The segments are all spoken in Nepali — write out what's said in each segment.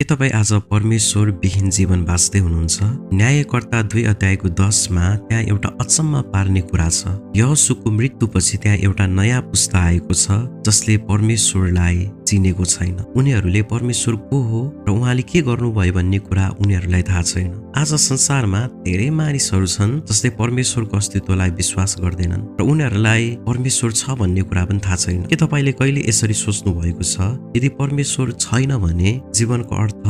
के तपाईँ आज परमेश्वर विहीन जीवन बाँच्दै हुनुहुन्छ? न्यायकर्ता 2 अध्यायको 10 मा त्यहाँ एउटा अचम्म पार्ने कुरा छ। यहोशूको मृत्युपछि त्यहाँ एउटा नयाँ पुस्ता आएको छ जसले परमेश्वरलाई चिनेको छैन। उनीहरूले परमेश्वर को हो र उहाँले के गर्नुभयो भन्ने कुरा उनीहरूलाई थाहा छैन। आज संसारमा धेरै मानिसहरू छन् जसले परमेश्वरको अस्तित्वलाई विश्वास गर्दैनन् र उनीहरूलाई परमेश्वर छ भन्ने कुरा पनि थाहा छैन। के तपाईले कहिले यसरी सोच्नु भएको छ, यदि परमेश्वर छैन भने जीवनको अर्थ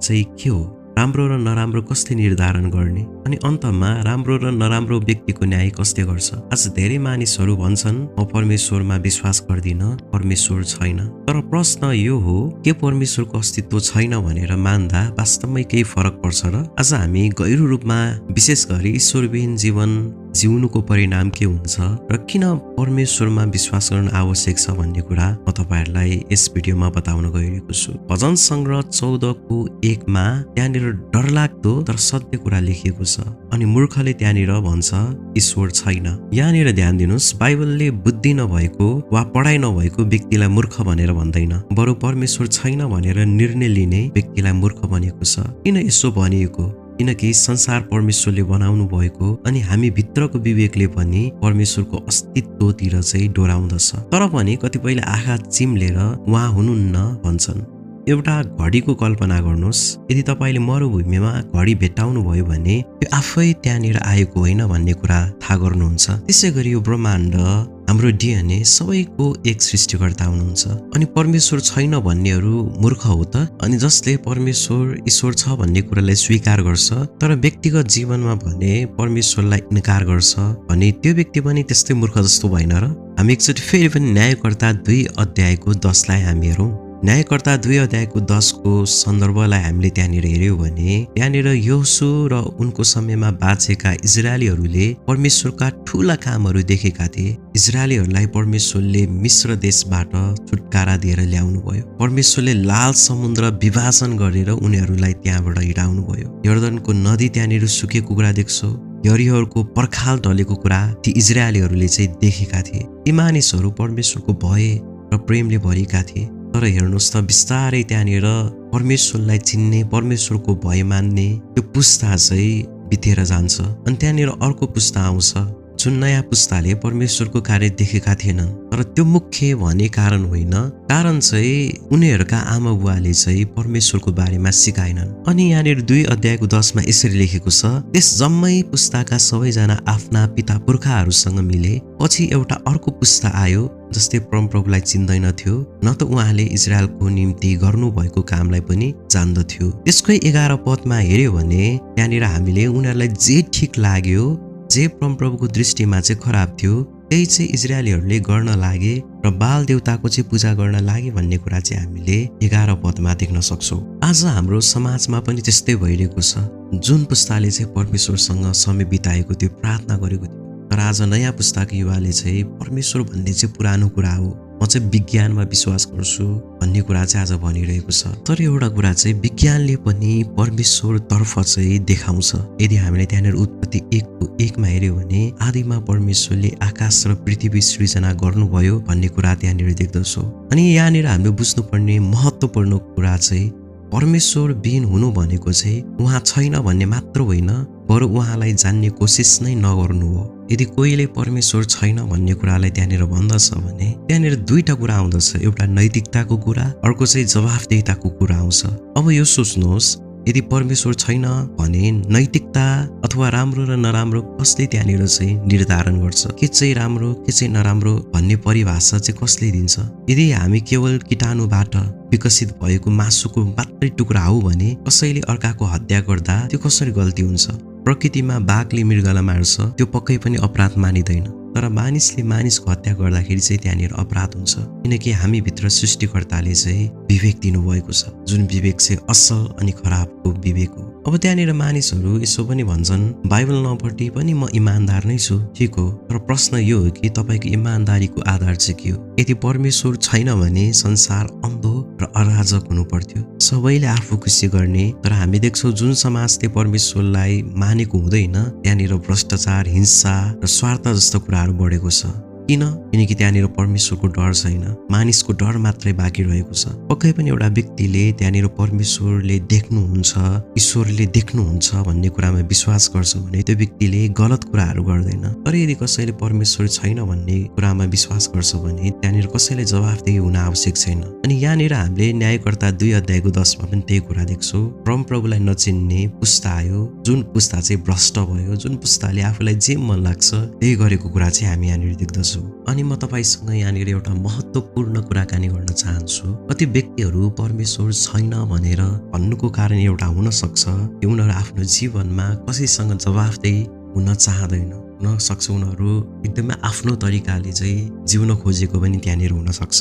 चाहिँ के हो? राम्रो र नराम्रो कसले निर्धारण गर्ने? अनि अन्तमा राम्रो र नराम्रो व्यक्तिको न्याय कसले गर्छ? आज धेरै मानिसहरू भन्छन् म परमेश्वरमा विश्वास गर्दिन, परमेश्वर छैन। तर प्रश्न यो हो, के परमेश्वरको अस्तित्व छैन भनेर मान्दा वास्तवमै केही फरक पर्छ र? आज हामी गहिरो रूपमा विशेष गरी ईश्वरविहीन जीवन जिउनुको परिणाम के हुन्छ र किन परमेश्वरमा विश्वास गर्न आवश्यक छ भन्ने कुरा म तपाईहरुलाई यस भिडियोमा बताउन गइरहेको छु। भजन संग्रह 14को 1 मा त्यहाँनिर डरलाग्दो तर सत्य कुरा लेखिएको छ। अनि मूर्खले त्यहाँनिर भन्छ ईश्वर छैन। यहाँनिर ध्यान दिनुस्, बाइबलले बुद्धि नभएको वा पढाइ नभएको व्यक्तिलाई मूर्ख भनेर भन्दैन, बरु परमेश्वर छैन भनेर निर्णय लिने व्यक्तिलाई मूर्ख भनेको छ। किन यसो भनिएको? किनकि संसार परमेश्वरले बनाउनु भएको अनि हामी भित्रको विवेकले पनि परमेश्वरको अस्तित्वतिर चाहिँ डोराउँदछ। तर पनि कतिपयले आँखा चिम्लेर उहाँ हुनुहुन्न भन्छन्। एउटा घडीको कल्पना गर्नुहोस्, यदि तपाईले मरुभूमिमा घडी भेट्टाउनु भयो भने त्यो आफै त्यहाँनिर आएको होइन भन्ने कुरा थाहा गर्नुहुन्छ। त्यसै गरी यो ब्रह्माण्ड, हाम्रो डिएनए सबैको एक सृष्टिकर्ता हुनुहुन्छ। अनि परमेश्वर छैन भन्नेहरू मूर्ख हो त? अनि जसले परमेश्वर ईश्वर छ भन्ने कुरालाई स्वीकार गर्छ तर व्यक्तिगत जीवनमा भने परमेश्वरलाई इन्कार गर्छ भने त्यो व्यक्ति पनि त्यस्तै मूर्ख जस्तो भएन र? हामी एकचोटि फेरि पनि न्यायकर्ता 2 अध्यायको 10 लाई हामी हेरौँ। न्यायकर्ता 2 अध्यायको 10 को सन्दर्भलाई हामीले त्यहाँनिर हेर्यौं भने त्यहाँनिर यहोशू र उनको समयमा बाँचेका इजरायलीहरूले परमेश्वरका ठूला कामहरू देखेका थिए। इजरायलीहरूलाई परमेश्वरले मिस्र देशबाट छुटकारा दिएर ल्याउनु भयो। परमेश्वरले लाल समुद्र विभाजन गरेर उनीहरूलाई त्यहाँबाट हिँडाउनु भयो। यर्दनको नदी त्यहाँनिर सुकेको कुरा देख्छौ। यरीहोको पर्खाल ढलेको कुरा ती इजरायलीहरूले चाहिँ देखेका थिए। ती मानिसहरू परमेश्वरको भय र प्रेमले भरिएका थिए। तर हेर्नुहोस् त, बिस्तारै त्यहाँनिर परमेश्वरलाई चिन्ने, परमेश्वरको भय मान्ने त्यो पुस्ता चाहिँ बितेर जान्छ। अनि त्यहाँनिर अर्को पुस्ता आउँछ जुन नयाँ पुस्ताले परमेश्वरको कार्य देखेका थिएनन्। तर त्यो मुख्य भन्ने कारण होइन, कारण चाहिँ उनीहरूका आमा बुवाले चाहिँ परमेश्वरको बारेमा सिकाएनन्। अनि यहाँनिर 2 अध्यायको 10 मा यसरी लेखेको छ, त्यस जम्मै पुस्ताका सबैजना आफ्ना पिता पुर्खाहरूसँग मिले। पछि एउटा अर्को पुस्ता आयो जसले परमप्रभुलाई चिन्दैनथ्यो, न त उहाँले इजरायलको निम्ति गर्नुभएको कामलाई पनि जान्दथ्यो। त्यसकै 11 पदमा हेर्यो भने त्यहाँनिर हामीले उनीहरूलाई जे ठिक लाग्यो, जे परमप्रभुको दृष्टिमा चाहिँ खराब थियो, त्यही चाहिँ इजरायलीहरूले गर्न लागे र बाल देवताको चाहिँ पूजा गर्न लागे भन्ने कुरा चाहिँ हामीले 11 पदमा देख्न सक्छौँ। आज हाम्रो समाजमा पनि त्यस्तै भइरहेको छ। जुन पुस्ताले चाहिँ परमेश्वरसँग समय बिताएको थियो, प्रार्थना गरेको थियो, तर आज नयाँ पुस्ताको युवाले चाहिँ परमेश्वर भन्ने चाहिँ पुरानो कुरा हो, म चाहिँ विज्ञानमा विश्वास गर्छु भन्ने कुरा चाहिँ आज भनिरहेको छ। तर एउटा कुरा चाहिँ विज्ञानले पनि परमेश्वर तर्फ चाहिँ देखाउँछ। यदि हामीले त्यहाँनिर उत्पत्ति 1:1 मा हेर्यो भने आदिमा परमेश्वरले आकाश र पृथ्वी सृजना गर्नुभयो भन्ने कुरा त्यहाँनिर देख्दछौँ। अनि यहाँनिर हामीले बुझ्नुपर्ने महत्त्वपूर्ण कुरा चाहिँ परमेश्वर विहीन हुनु भनेको चाहिँ उहाँ छैन भन्ने मात्र होइन, बरु उहाँलाई जान्ने कोसिस नै नगर्नु हो। यदि कोहीले परमेश्वर छैन भन्ने कुरालाई त्यहाँनिर भन्दछ भने त्यहाँनिर 2टा कुरा आउँदछ, एउटा नैतिकताको कुरा, अर्को चाहिँ जवाफदेहिताको कुरा आउँछ। अब यो सोच्नुहोस्, यदि परमेश्वर छैन भने नैतिकता अथवा राम्रो र नराम्रो कसले त्यहाँनिर चाहिँ निर्धारण गर्छ? के चाहिँ राम्रो, के चाहिँ नराम्रो भन्ने परिभाषा चाहिँ कसले दिन्छ? यदि हामी केवल कीटाणुबाट विकसित भएको मासुको मात्रै टुक्रा हो भने कसैले अर्काको हत्या गर्दा त्यो कसरी गल्ती हुन्छ? प्रकृतिमा बाघले मृगलाई मार्छ, त्यो पक्कै पनि अपराध मानिँदैन। तर मानिसले मानिसको हत्या गर्दाखेरि चाहिँ त्यहाँनिर अपराध हुन्छ, किनकि हामी भित्र सृष्टिकर्ताले चाहिँ विवेक दिनुभएको छ, जुन विवेक चाहिँ असल अनि खराबको विवेक हो। अब त्यहाँनिर मानिसहरू यसो पनि भन्छन्, बाइबल नपढी पनि म इमानदार नै छु। ठिक हो, तर प्रश्न यो हो कि तपाईको इमानदारीको आधार चाहिँ के हो? यदि परमेश्वर छैन भने संसार अन्धो र अराजक हुनु पर्थ्यो, सबैले आफू खुसी गर्ने। तर हामी देख्छौँ जुन समाजले परमेश्वरलाई मानेको हुँदैन त्यहाँनिर भ्रष्टाचार, हिंसा र स्वार्थ जस्तो कुराहरू बढेको छ। किन? किनकि त्यहाँनिर परमेश्वरको डर छैन, मानिसको डर मात्रै बाँकी रहेको छ। पक्कै पनि एउटा व्यक्तिले त्यहाँनिर परमेश्वरले देख्नुहुन्छ, ईश्वरले देख्नुहुन्छ भन्ने कुरामा विश्वास गर्छ भने त्यो व्यक्तिले गलत कुराहरू गर्दैन। तर यदि कसैले परमेश्वर छैन भन्ने कुरामा विश्वास गर्छ भने त्यहाँनिर कसैले जवाफदेही हुन आवश्यक छैन। अनि यहाँनिर हामीले न्यायकर्ता 2 अध्यायको 10 मा पनि त्यही कुरा देख्छौँ। परमप्रभुलाई नचिन्ने पुस्ता आयो, जुन पुस्ता चाहिँ भ्रष्ट भयो, जुन पुस्ताले आफूलाई जे मन लाग्छ त्यही गरेको कुरा चाहिँ हामी यहाँनिर देख्दछौँ। अनि म तपाईसँग यहाँनिर एउटा महत्त्वपूर्ण कुराकानी गर्न चाहन्छु। कति व्यक्तिहरू परमेश्वर छैन भनेर भन्नुको कारण एउटा हुन सक्छ कि उनीहरू आफ्नो जीवनमा कसैसँग जवाफदेही हुन चाहँदैन। हुन सक्छ उनीहरू एकदमै आफ्नो तरिकाले चाहिँ जिउन खोजेको पनि त्यहाँनिर हुन सक्छ।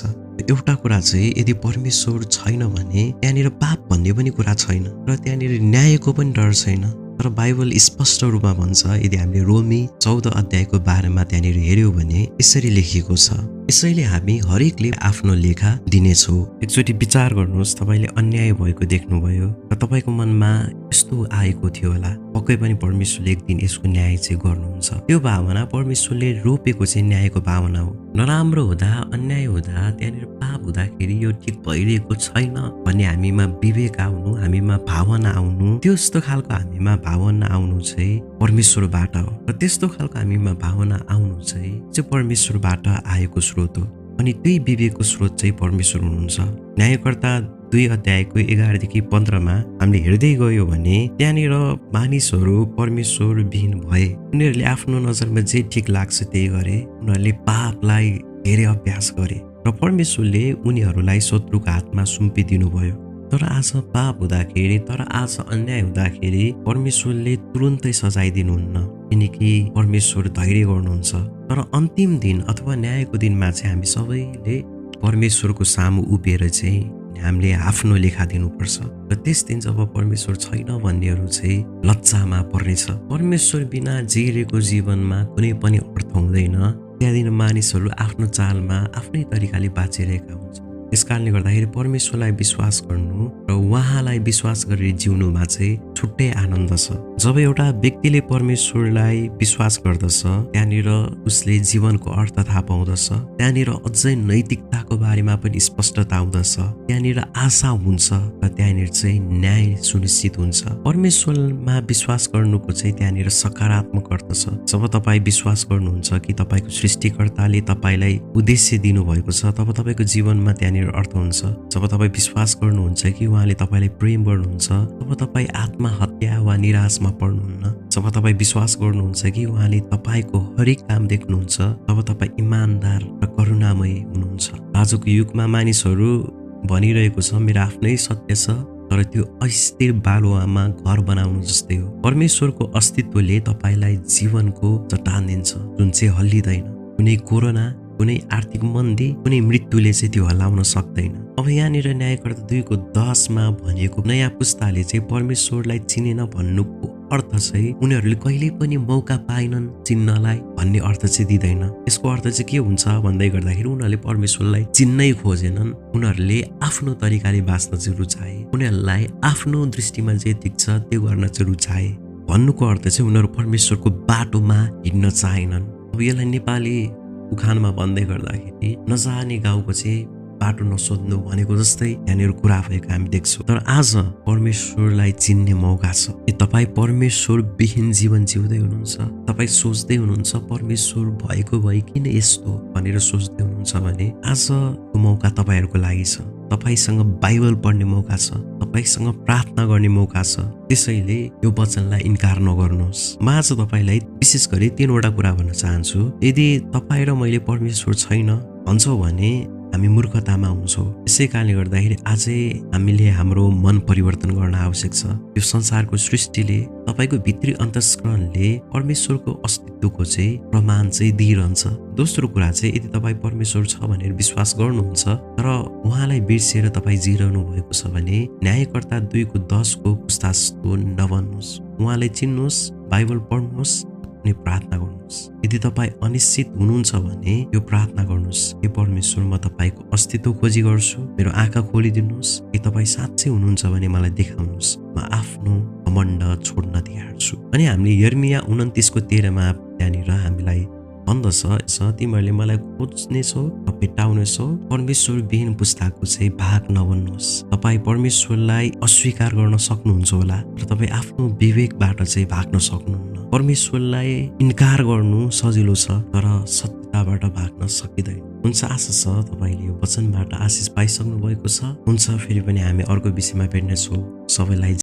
एउटा कुरा चाहिँ यदि परमेश्वर छैन भने त्यहाँनिर पाप भन्ने पनि कुरा छैन र त्यहाँनिर न्यायको पनि डर छैन। तर बाइबल स्पष्ट रूपमा भन्छ, यदि हामीले रोमी 14 अध्यायको 12 मा त्यहाँनिर हेर्यौँ भने यसरी लेखिएको छ, यसैले हामी हरेकले आफ्नो लेखा दिनेछौँ। एकचोटि विचार गर्नुहोस्, तपाईँले अन्याय भएको देख्नुभयो र तपाईँको मनमा यस्तो आएको थियो होला, पक्कै पनि परमेश्वरले एक दिन यसको न्याय चाहिँ गर्नुहुन्छ। त्यो भावना परमेश्वरले रोपेको चाहिँ न्यायको भावना हो। नराम्रो हुँदा, अन्याय हुँदा, त्यहाँनिर पाप हुँदाखेरि यो ठिक भइरहेको छैन भन्ने हामीमा विवेक आउनु, हामीमा भावना आउनु, त्यस्तो खालको हामीमा भावना आउनु चाहिँ परमेश्वरबाट हो। र त्यस्तो खालको हामीमा भावना आउनु चाहिँ परमेश्वरबाट आएको स्रोत हो। अनि त्यही विवेकको स्रोत चाहिँ परमेश्वर हुनुहुन्छ। न्यायकर्ता 2 अध्यायको 11 देखि 15 मा हामीले हेर्दै गयो भने त्यहाँनिर मानिसहरू परमेश्वर विहीन भए। उनीहरूले आफ्नो नजरमा जे ठिक लाग्छ त्यही गरे। उनीहरूले पापलाई धेरै अभ्यास गरे र परमेश्वरले उनीहरूलाई शत्रुको हातमा सुम्पिदिनु भयो। तर आज पाप हुँदाखेरि, तर आज अन्याय हुँदाखेरि परमेश्वरले तुरुन्तै सजाय दिनुहुन्न, किनकि परमेश्वर धैर्य गर्नुहुन्छ। तर अन्तिम दिन अथवा न्यायको दिनमा चाहिँ हामी सबैले परमेश्वरको सामु उभिएर चाहिँ हामीले आफ्नो लेखा दिनुपर्छ। र त्यस दिन जब परमेश्वर छैन भन्नेहरू चाहिँ लज्जामा पर्नेछ। परमेश्वर बिना जिएको जीवनमा कुनै पनि अर्थ हुँदैन। त्यहाँदेखि मानिसहरू आफ्नो चालमा आफ्नै तरिकाले बाँचिरहेका हुन्छ। यस कारणले गर्दाखेरि परमेश्वरलाई विश्वास गर्नु र उहाँलाई विश्वास गरेर जिउनुमा चाहिँ छुट्टै आनन्द छ। जब एउटा व्यक्तिले परमेश्वरलाई विश्वास गर्दछ त्यहाँनिर उसले जीवनको अर्थ थाहा पाउँदछ। त्यहाँनिर अझै नैतिकताको बारेमा पनि स्पष्टता आउँदछ। त्यहाँनिर आशा हुन्छ र त्यहाँनिर चाहिँ न्याय सुनिश्चित हुन्छ। परमेश्वरमा विश्वास गर्नुको चाहिँ त्यहाँनिर सकारात्मक अर्थ छ। जब तपाईँ विश्वास गर्नुहुन्छ कि तपाईँको सृष्टिकर्ताले तपाईँलाई उद्देश्य दिनुभएको छ, तब तपाईँको जीवनमा त्यहाँनिर अर्थ हुन्छ। जब तपाईँ विश्वास गर्नुहुन्छ कि उहाँले तपाईँलाई प्रेम गर्नुहुन्छ, तब तपाईँ आत्महत्या वा निराशमा पर्नुहुन्न। जब तपाईँ विश्वास गर्नुहुन्छ कि उहाँले तपाईँको हरेक काम देख्नुहुन्छ, तब तपाईँ इमानदार र करुणामय हुनुहुन्छ। आजको युगमा मानिसहरू भनिरहेको छ मेरो आफ्नै सत्य छ, तर त्यो अस्थिर बालुवामा घर बनाउनु जस्तै हो। परमेश्वरको अस्तित्वले तपाईँलाई जीवनको चट्टान दिन्छ जुन चाहिँ हल्लिँदैन। कुनै कोरोना, कुनै आर्थिक मन्दी, कुनै मृत्युले चाहिँ त्यो हल्लाउन सक्दैन। अब यहाँनिर न्यायकर्ता 2 को 10 मा भनेको नयाँ पुस्ताले चाहिँ परमेश्वरलाई चिनेन भन्नुको अर्थ चाहिँ उनीहरूले कहिल्यै पनि मौका पाएनन् चिन्नलाई भन्ने अर्थ चाहिँ दिँदैन। यसको अर्थ चाहिँ के हुन्छ भन्दै गर्दाखेरि उनीहरूले परमेश्वरलाई चिन्नै खोजेनन्। उनीहरूले आफ्नो तरिकाले बाँच्न चाहिँ रुचाए। उनीहरूलाई आफ्नो दृष्टिमा जे देख्छ त्यो गर्न चाहिँ रुचाए। भन्नुको अर्थ चाहिँ उनीहरू परमेश्वरको बाटोमा हिँड्न चाहेनन्। अब यसलाई नेपाली उखानमा भन्दै गर्दाखेरि नजाने गाउँको चाहिँ बाटो नसोध्नु भनेको जस्तै यहाँनिर कुरा भएको हामी देख्छौँ। तर आज परमेश्वरलाई चिन्ने मौका छ। कि तपाईँ परमेश्वर विहीन जीवन जिउँदै हुनुहुन्छ, तपाईँ सोच्दै हुनुहुन्छ परमेश्वर भएको भए किन यस्तो भनेर सोच्दै हुनुहुन्छ भने आजको मौका तपाईँहरूको लागि छ। तपाईसँग बाइबल पढ्ने मौका छ, तपाईसँग प्रार्थना गर्ने मौका छ। त्यसैले यो वचनलाई इन्कार नगर्नुहोस्। म आज तपाईँलाई विशेष गरी 3 वटा कुरा भन्न चाहन्छु। यदि तपाईँ र मैले परमेश्वर छैन भन्छौँ भने हामी मूर्खतामा हुन्छौँ। यसै कारणले गर्दाखेरि आजै हामीले हाम्रो मन परिवर्तन गर्न आवश्यक छ। यो संसारको सृष्टिले तपाईँको भित्री अन्तस्करणले परमेश्वरको अस्तित्वको चाहिँ प्रमाण चाहिँ दिइरहन्छ। दोस्रो कुरा चाहिँ यदि तपाईँ परमेश्वर छ भनेर विश्वास गर्नुहुन्छ तर उहाँलाई बिर्सेर तपाईँ जिरहनु भएको छ भने न्यायकर्ता 2 को 10 को पुस्ता जस्तो नबन्नुहोस्। उहाँलाई चिन्नुहोस्, बाइबल पढ्नुहोस् अनि प्रार्थना गर्नुहोस्। यदि तपाईँ अनिश्चित हुनुहुन्छ भने यो प्रार्थना गर्नुहोस्, हे परमेश्वर म तपाईँको अस्तित्व खोजी गर्छु, मेरो आँखा खोलिदिनुहोस्। कि तपाईँ साँच्चै हुनुहुन्छ भने मलाई देखाउनुहोस्, म आफ्नो घमण्ड छोड्न तयार छु। अनि हामीले यर्मिया 29 को 13 मा त्यहाँनिर हामीलाई भन्दछ तिमीहरूले मलाई खोज्नेछौ र भेट्टाउनेछौ, परमेश्वर विहीन पुस्ताको चाहिँ भाग नबन्नुहोस्। तपाईँ परमेश्वरलाई अस्वीकार गर्न सक्नुहुन्छ होला र तपाईँ आफ्नो विवेकबाट चाहिँ भाग्न सक्नुहुन्न। परमेश्वरलाई इन्कार गर्नु सजिलो छ तर सत्यताबाट भाग्न सकिँदैन। हुन्छ, आशा छ तपाईँले यो वचनबाट आशिष पाइसक्नु भएको छ। हुन्छ, फेरि पनि हामी अर्को विषयमा भेट्नेछौँ। सबैलाई